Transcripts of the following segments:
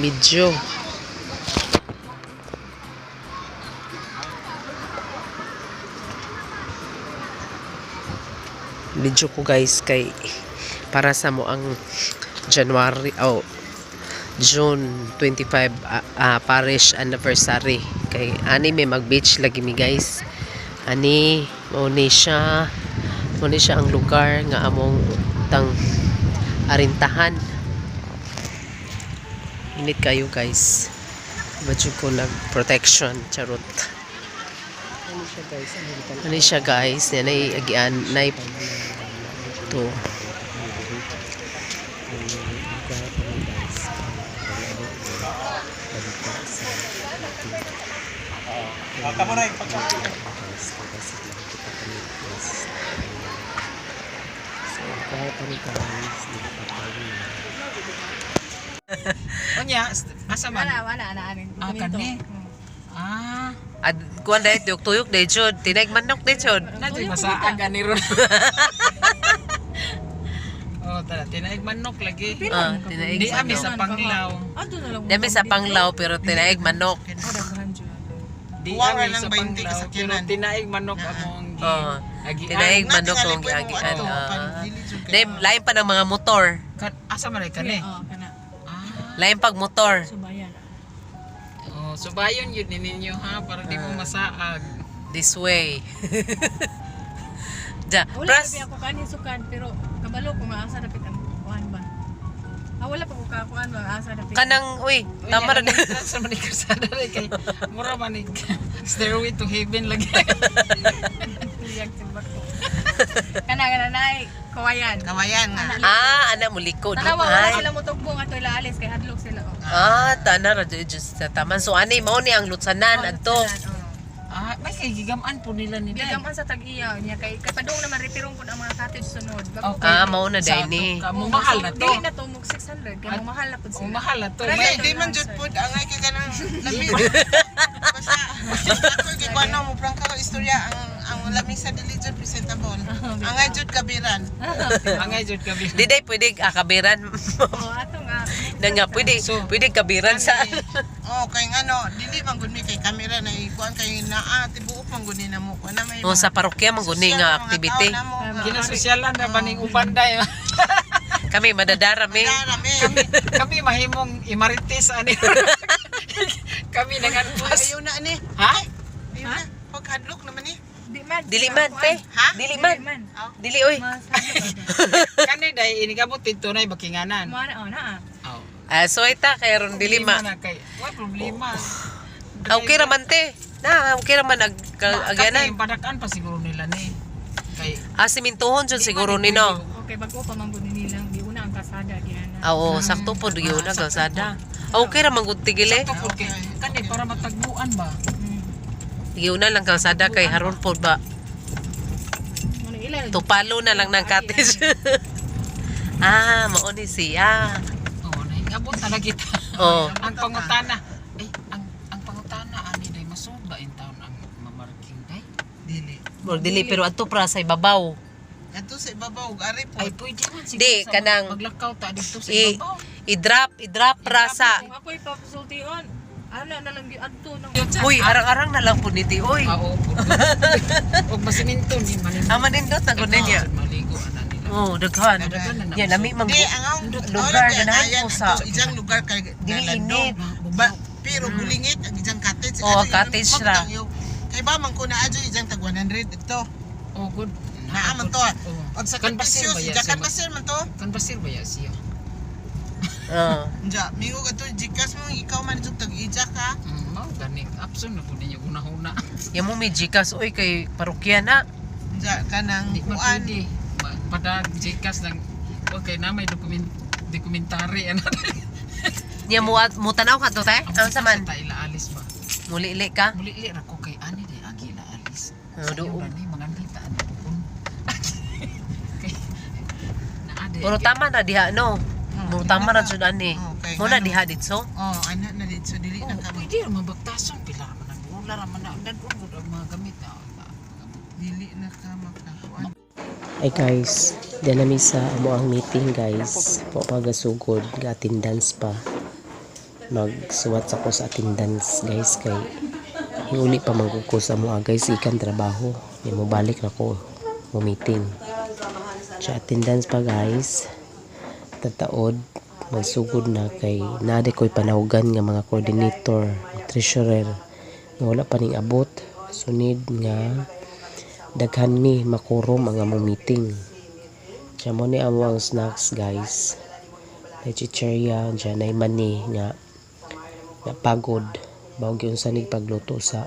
Video. Video ko, guys, kay para sa mo ang January, oh, June 25 parish anniversary kay ani may mag beach lagi mi, guys. Ani mao ni siya ang lugar nga among tang arintahan. Init kayo, guys. Badyo ko nag protection, charot. Ano siya, guys? Yan ay agian nay to. Unya, asa man? Wala, wala, ana, ana. Ah, kani. Ah, Ad kuan dahil tuyok tuyok day jud, tinaig manok day jud. na jud masaag ani ron. Oh, tara, tinaig manok lagi. Ah, tinaig Di ami manok. sa Panglao. Ato na lang. Di ami sa Panglao pero tinaig manok. Di Kuha ami lang sa 20 Panglao pero kasakyanan. tinaig manok among gi. Oh, Agian. tinaig manok ang giagian. Ah. Dahil lain pa ng mga motor. Asa man ay kani? Oh, kana. Ah. Lain pag motor. Subayan. Oh, subayon yun ni ninyo ha para di mo masaag. This way. Ja, Wala pras. pa ako kanin sukan pero kabalo ko nga asa dapit ang kuan ba. Ah, wala pa ko kakuan ba asa dapit. Kanang uy, tama ra. Sa man kalsada rin kay mura man ni Stairway to Heaven lagi. Tuyag timbak ko. Kana kana nay kawayan. Kawayan nga. Ah, ana mo likod. Tanawa wala Ay. sila motugbong ato ila alis kay hadlok sila oh. Ah, tana ra jud sa taman. So ani mao ni ang lutsanan adto. Oh. Ah, may kay gigaman po nila ni Day. Bigyan sa tag-iya niya kay kapadung naman repirong pud ang mga cottage sunod. Bago Okay. Ah, mao na Sa day ni. ato ka, mo mahal na to. Dili na to mug 600 kay mo mahal na pud Oh, sila. mahal na to. Kaya May, di man jud pod angay kay kanang lami. Basta ako kay kuno mo prangka ko istorya ang lami sa dili jud presentable. Angay jud kabiran. angay jud kabi. Di day pwede kabiran. Oh, ato nga. Na nga pwede So, pwede kabiran sa Oh, kay ngano dili man gud mi kay kamera na ikuan kay naa tibuok man gud ni namo. Kuan na may Oh, sa parokya man gud ni nga activity. Ginasosyalan na ba ning uban day? Kami madadara mi. Kami Kami mahimong imarites ani. Kami nanganpas. Ayaw na ani. Ha? Ayaw na. Pagkadlok naman ni. Di man. Dili man te. Ha? Dili man. Man. Dili oy. Mas Kani day inigabot dito nay bakinganan. mo na oh na. Oh. Ah, so ita kay ron dili ma. Na kay. Wa problema. Ah, okay ra man te. Na, okay ra man ag agyanan. Kasi padakan pa siguro nila ni. Kay Ah, simintuhon jud siguro ni no. Okay, bago pa man gud nilang giuna ang kasada giana. Ah, oo, sakto po yun na kalsada. Ah, okay ra man gud tigil eh. sakto po kay kani para matagbuan ba. Giuna lang kalsada kay haron po ba. Mo na ila. Tupalo na lang ng cottage. Ah, mao ni siya. Oh, naingabot na lagi ta. Oh. Ang pangutana, ay ang pangutana ani day masud ba in town ang mamarking day? Dili. Murag dili pero adto pra sa ibabaw. Adto sa ibabaw og ari po. Ay pwede man siguro Di, sa kanang- maglakaw ta dito sa I ibabaw. i-drop pra sa. Kung ako'y pasultion, ana na lang giadto nang Uy, arang-arang na lang po niti oy. Ah, oo, po. Og masiminto ni manin. Ah, manindot na gud niya. Maligo ana nila. Oh, daghan. Daghan na na. Ya lami man Di ang ang lugar ganahan ko sa ijang lugar kay Dili nalandong. init. Ba, pero bulingit ang ijang cottage. Oo, Ato yung cottage ra. magtang yung- Kay ba man ko na adyo ijang tag 100 ito. Oh, good. Naa man to. Oh. Og sa Kanbasir Kanbasir ba ya siya siya? kanbasir man to. Kanbasir ba ya siya? Oh. Nja, mingo ka to Gcash mo ikaw man jud tag ija ka. Mao gani abson na po ninyo una-una. Ya mo may Gcash oy kay parokya na. Nja kanang Di man kuan. pwede. Padag Gcash lang. Okay na may dokumentary ano. Nya mo mo tanaw ka to te? Ang sa man. Ta ila alis ba? Mulili ka. Muli ra ko kay ani di agi ila alis. Oh, Sayo doon. ra ni mga ndita ani pukon. Kay naa di. Pero tama na diha no. Mo tama ra jud ani. Okay, Mo na ano? diha ditso. Oh, ana na dito dili na Oh, ka. pwede ra mabagtason pila ra man ang ula ra man ang dadon gud ang mga gamit na. Dili na ka makakuan. Ay guys, diyan nami sa amo ang meeting, guys. Po pagasugod, ga attendance pa. Magsuwat sa ko sa attendance, guys, kay hiuli pa man ko sa mua, guys, ikan trabaho ni mo balik na ko mo meeting sa attendance pa, guys. Tataod magsugod na kay naa ko'y panawagan nga mga coordinator, treasurer nga wala pa ning abot. Sunid nga daghan mi makurom ang among meeting. Siya mo ni amo ang snacks, guys, na chicherya dyan ay mani nga napagod bago giunsa nig pagluto sa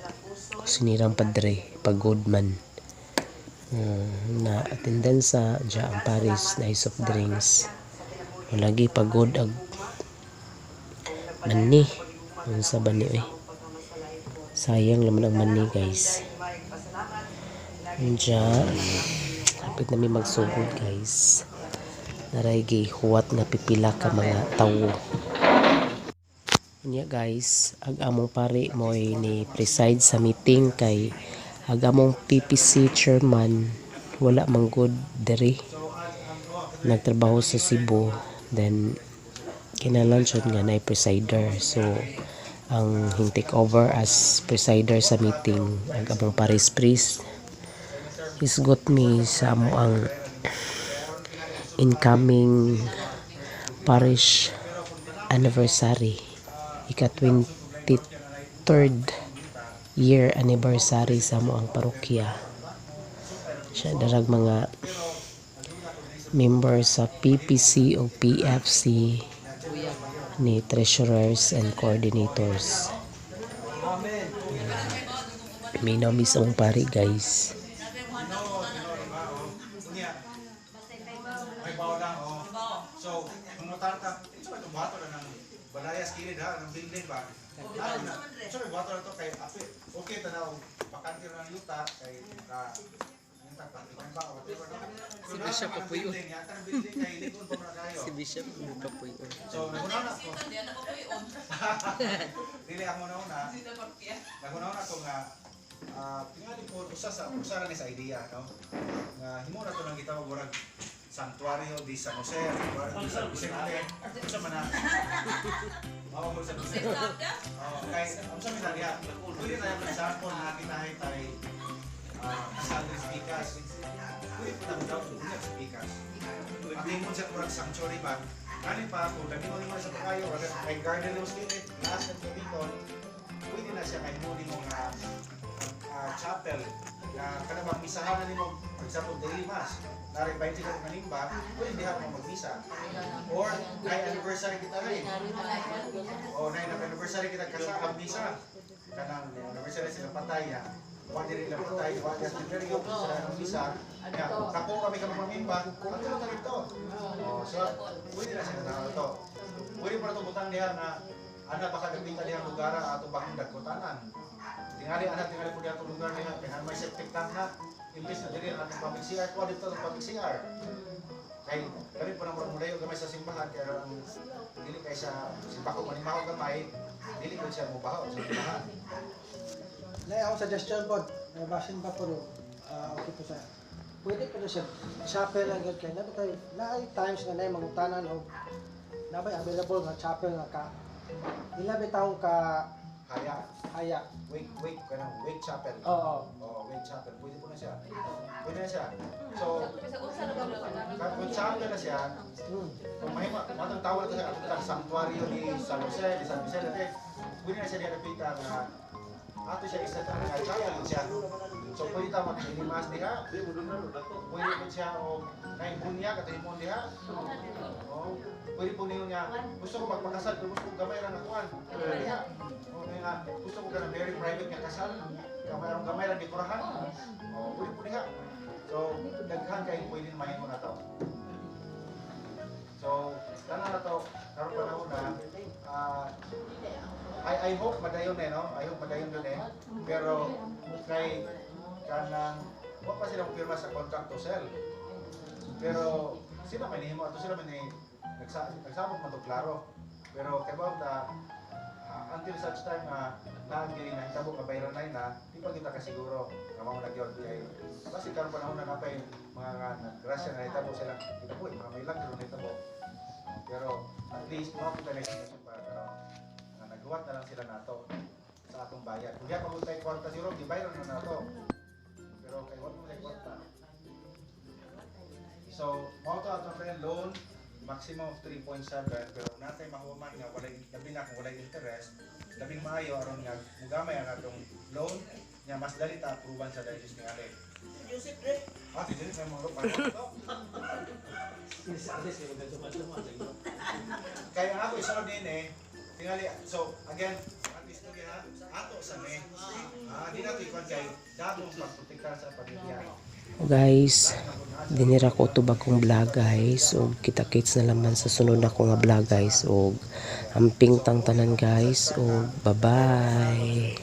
kusinirang padre, pagod man. Na attendance sa dya ang Paris na soft drinks. Lagi pagod ag mani, unsa ba ni oy, sayang naman ang mani, guys. Diya hapit na mi magsugod, guys. Naray gihuwat nga pipila ka mga tawo. Unya, guys, ag among pari mo'y ni preside sa meeting kay ag among PPC chairman wala man gud diri, nagtrabaho sa Cebu. Then kinahanglan jud nga naay presider, so ang hing take over as presider sa meeting ang among parish priest. Hisgot mi sa amo ang incoming parish anniversary, ika 23rd year anniversary sa amo ang parokya. Siya darag mga members sa PPC o PFC ni treasurers and coordinators. May na-miss akong pari, guys. May bawo lang, oh. So, mangutan ka, ito ba itong buhato na ng Balayas kilid ha, ng building ba? Ah, na, so may buhato na to kay api. Okay, tanaw, bakante na ng yuta, kay ka, yung tagpatikan ba, o whatever. Si Bishop ang Papuyo. building, yata ang building kay likod pa man kayo. Si Bishop Kapuy. So, naguna na ko. Dili ako na una. Naguna na ko nga tingali ko usa ra ni sa idea, no? Nga himo ra to nang gitawag murag Santuario di San Jose, Santuario di San Vicente. Unsa man na? Mao mo San Jose. Oh, kay unsa man diha? Pwede tayo for example na kitahay tay kasal sa Pikas. Pwede po na daw sa Pikas. At ingon sa murag sanctuary ba? Kani pa kung dami mo nimo sa pakayo, wala kay garden mo sila, taas ng gamiton, pwede na siya kay mo nimo nga chapel na kanang misahan na nimo, for example, daily mass. Nari 20 ka nga nimba, pwede diha mo magmisa. Or nay anniversary kita rin. O nay anniversary kita kasa ang misa. Kanang anniversary sila patay ya. Wa diri lang patay, wa diri sa pero sa ang misa. Ya, kapo kami ka mamimba, ato na dito. Oh, so pwede na siya na to. Pwede pa na butang diha na ana baka gamitan diha lugar ato bahang dagkotanan. Tingali ana, tingali po diha atong lugar diha kay may septic tank na imbes na diri ang atong public CR, kuha dito ang public CR. Kay kami po nang murag gamay sa simbahan kay ang dili kay sa simbako manimaho gamay, dili ko siya mobaho sa simbahan. Nay, ako suggestion po, nabasin pa po, okay po sa, pwede po na siya, chapel ang gyud kay nabay kay naay times nga nay mangutanan og nabay available nga chapel nga ka ila bitawng ka Haya, haya. Wake wake kanang wake chapel. Oo. Oh, wake chapel. Pwede po na siya. Pwede na siya. So, kung chapel na siya, kung mahimo, matang tawag na siya, atong sanctuario ni San Jose, ni San Vicente, pwede na siya diha napita nga ato siya isa ta nga chapel siya. So pwede ta mag-ilimas diha. Pwede po siya og nay bunya kato himon diha. Oh, pwede po ninyo nga gusto ko magpakasal pero gusto ko gamay ra nga kuan. Diha. Oh, nga gusto ko kanang very private nga kasal. Gamay ra gamay ra dekorahan. Oh, pwede po diha. So daghan kay pwede mahimo na to. So, tanan na to, karon panahon na, I hope madayon eh, no? I hope madayon dun eh. Pero, kay, kanang, wa pa sila pirma sa contract to sell. Pero, sila may nihimo ato sila may ni, nagsabot man to klaro. Pero, kay ba ta, until such time nga naagiri na hitabo nga bayran na, di pa kita kasiguro nga mao na gyud kay kasi karon panahon na napay mga nga grasya na hitabo sila kita po mga may lang na hitabo, pero at least mao kita na para karon. Gihuwat na lang sila nato sa atong bayad. Kung diha pa tay kwarta siguro, gibayad na nato. Pero kay wa mo tay kwarta. So, mao to atong friend loan maximum of 3.7, pero natay mahuman nga walay, labi na kung walay interest, labing maayo aron nga mugamay ang atong loan nya mas dali ta approval sa diocese ni Ale. Joseph Re. Ah, si Joseph may mga to. Kaya ang ako isunod din eh, tingali, so again, ang istorya ha, ato sa me, ah, di nato ikuan kay datong pagprotektar sa pamilya. Guys, dinira ko to bagong vlog, guys. Og kita-kits na laman sa sunod na ko nga vlog, guys. Og amping tang tanan, guys. Og bye-bye.